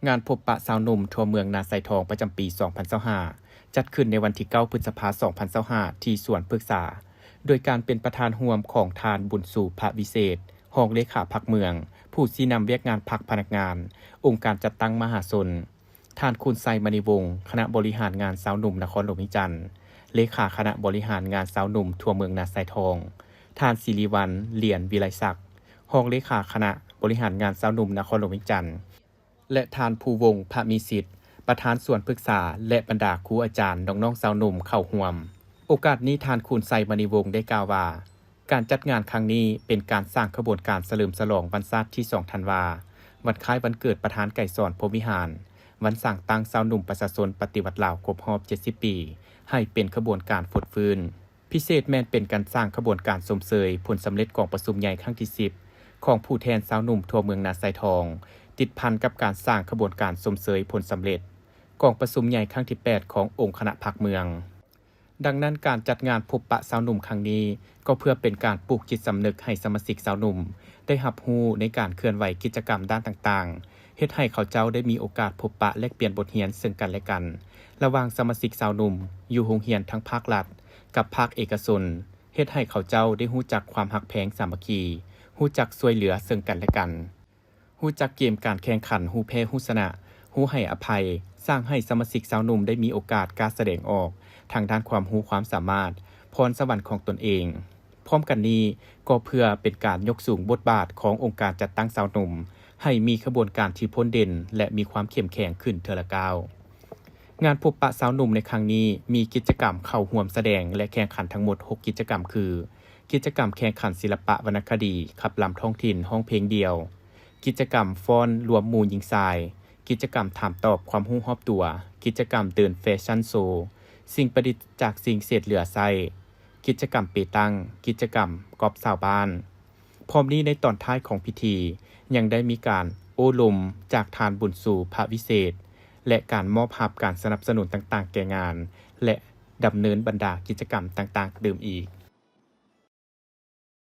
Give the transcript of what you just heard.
ງານພົບປະຊາວໜຸ່ມທົ່ວເມືອງນາຊາຍທອງປະຈຳປີສອງພັນຊາວຫ້າ ຈັດຂຶ້ນໃນວັນທີເກົ້າ ພຶດສະພາ ສອງພັນຊາວຫ້າ ທີ່ສວນພຶກສາ ໂດຍການເປັນປະທານຮ່ວມຂອງທ່ານ ບຸນຊູ ພະວິເສດ ຮອງເລຂາພັກເມືອງ, ຜູ້ຊີ້ນຳວຽກງານພັກພະນັກງານ, ອົງການຈັດຕັ້ງມະຫາຊົນ, ທ່ານ ຄູນໄຊ ມະນີວົງ ຄະນະບໍລິຫານງານຊາວໜຸ່ມນະຄອນຫຼວງວຽງຈັນ, ເລຂາຄະນະບໍລິຫານງານຊາວໜຸ່ມທົ່ວເມືອງນາຊາຍທອງ, ທ່ານ ສິລິວັນ ຫຼຽນວິໄລສັກ ຮອງເລຂາຄະນະບໍລິຫານງານຊາວໜຸ່ມນະຄອນຫຼວງວຽງຈັນ ແລະ ທ່ານ ພູວົງ ພະມີສິດ ປະທານສວນປຶກສາ ແລະ ບັນດາຄູອາຈານ ນ້ອງໆຊາວໜຸ່ມເຂົ້າຮ່ວມ. ໂອກາດນີ້ ທ່ານ ຄູນໄຊ ມະນີວົງ ໄດ້ກ່າວວ່າ ການຈັດງານຄັ້ງນີ້ເປັນການສ້າງຂະບວນການສະເຫຼີມສະຫຼອງວັນຊາດທີສອງທັນວາ, ວັນຄ້າຍວັນເກີດປະທານໄກສອນ ພົມວິຫານ, ວັນສ້າງຕັ້ງຊາວໜຸ່ມປະຊາຊົນປະຕິວັດລາວຄົບຮອບເຈັດສິບປີ ໃຫ້ເປັນຂະບວນການຟົດຟື້ນ. ພິເສດແມ່ນເປັນການສ້າງຂະບວນການຊົມເຊີຍຜົນສຳເລັດກອງປະຊຸມໃຫຍ່ຄັ້ງທີສິບ ຂອງຜູ້ແທນຊາວໜຸ່ມທົ່ວເມືອງນາຊາຍທອງ, ຕິດພັນກັບການສ້າງຂະບວນການຊົມເຊີຍຜົນສຳເລັດກອງປະຊຸມໃຫຍ່ຄັ້ງທີແປດ ຂອງອົງຄະນະພັກເມືອງ. ດັ່ງນັ້ນ, ການຈັດງານພົບປະຊາວໜຸ່ມຄັ້ງນີ້ ກໍເພື່ອເປັນການປູກຈິດສຳນຶກໃຫ້ສະມາຊິກຊາວໜຸ່ມໄດ້ຮັບຮູ້ໃນການເຄື່ອນໄຫວກິດຈະກຳດ້ານຕ່າງໆ, ເຮັດໃຫ້ເຂົາເຈົ້າໄດ້ມີໂອກາດພົບປະແລກປ່ຽນບົດຮຽນເຊິ່ງກັນແລະກັນ ລະຫວ່າງສະມາຊິກຊາວໜຸ່ມຢູ່ໂຮງຮຽນທັງພາກລັດ ກັບພາກເອກະຊົນ, ເຮັດໃຫ້ເຂົາເຈົ້າໄດ້ຮູ້ຈັກຄວາມຮັກແພງສາມັກຄີ, ຮູ້ຈັກຊ່ວຍເຫຼືອເຊິ່ງກັນແລະກັນ, ຮູ້ຈັກເກມການແຂ່ງຂັນຮູ້ແພ້ຮູ້ຊະນະ, ຮູ້ໃຫ້ອະໄພ, ສ້າງໃຫ້ສະມາຊິກຊາວໜຸ່ມໄດ້ມີໂອກາດກ້າສະແດງອອກທາງດ້ານຄວາມຮູ້ຄວາມສາມາດ, ພອນສະຫວັນຂອງຕົນເອງ. ພ້ອມກັນນີ້, ກໍເພື່ອເປັນການຍົກສູງບົດບາດຂອງອົງການຈັດຕັ້ງຊາວໜຸ່ມ ໃຫ້ມີຂະບວນການທີ່ພົ້ນເດັ່ນ ແລະ ມີຄວາມເຂັ້ມແຂງຂຶ້ນເທື່ອລະກ້າວ. ງານພົບປະຊາວໜຸ່ມໃນຄັ້ງນີ້ ມີກິດຈະກຳເຂົ້າຮ່ວມສະແດງ ແລະ ແຂ່ງຂັນທັງໝົດຫົກກິດຈະກຳຄື ກິດຈະກຳແຂ່ງຂັນສິລະປະວັນນະຄະດີ, ຂັບລຳທ້ອງຖິ່ນ, ຮ້ອງເພງດ່ຽວ, ກິດຈະກຳຟ້ອນລວມໝູ່ຍິງຊາຍ, ກິດຈະກຳຖາມຕອບຄວາມຮູ້ຮອບຕົວ, ກິດຈະກຳເດີນແຟຊັນໂຊ, ສິ່ງປະດິດຈາກສິ່ງເສດເຫຼືອໃຊ້, ກິດຈະກຳເປຕັງ, ກິດຈະກຳກອບຊາວບ້ານ. ພ້ອມນີ້ໃນຕອນທ້າຍຂອງພິທີ ຍັງໄດ້ມີການໂອ້ລົມຈາກທ່ານບຸນຊູ ພະວິເສດ ແລະ ການມອບຮັບການສະໜັບສະໜູນຕ່າງໆແກ່ງານ ແລະ ດຳເນີນບັນດາກິດຈະກຳຕ່າງໆຕື່ມອີກ.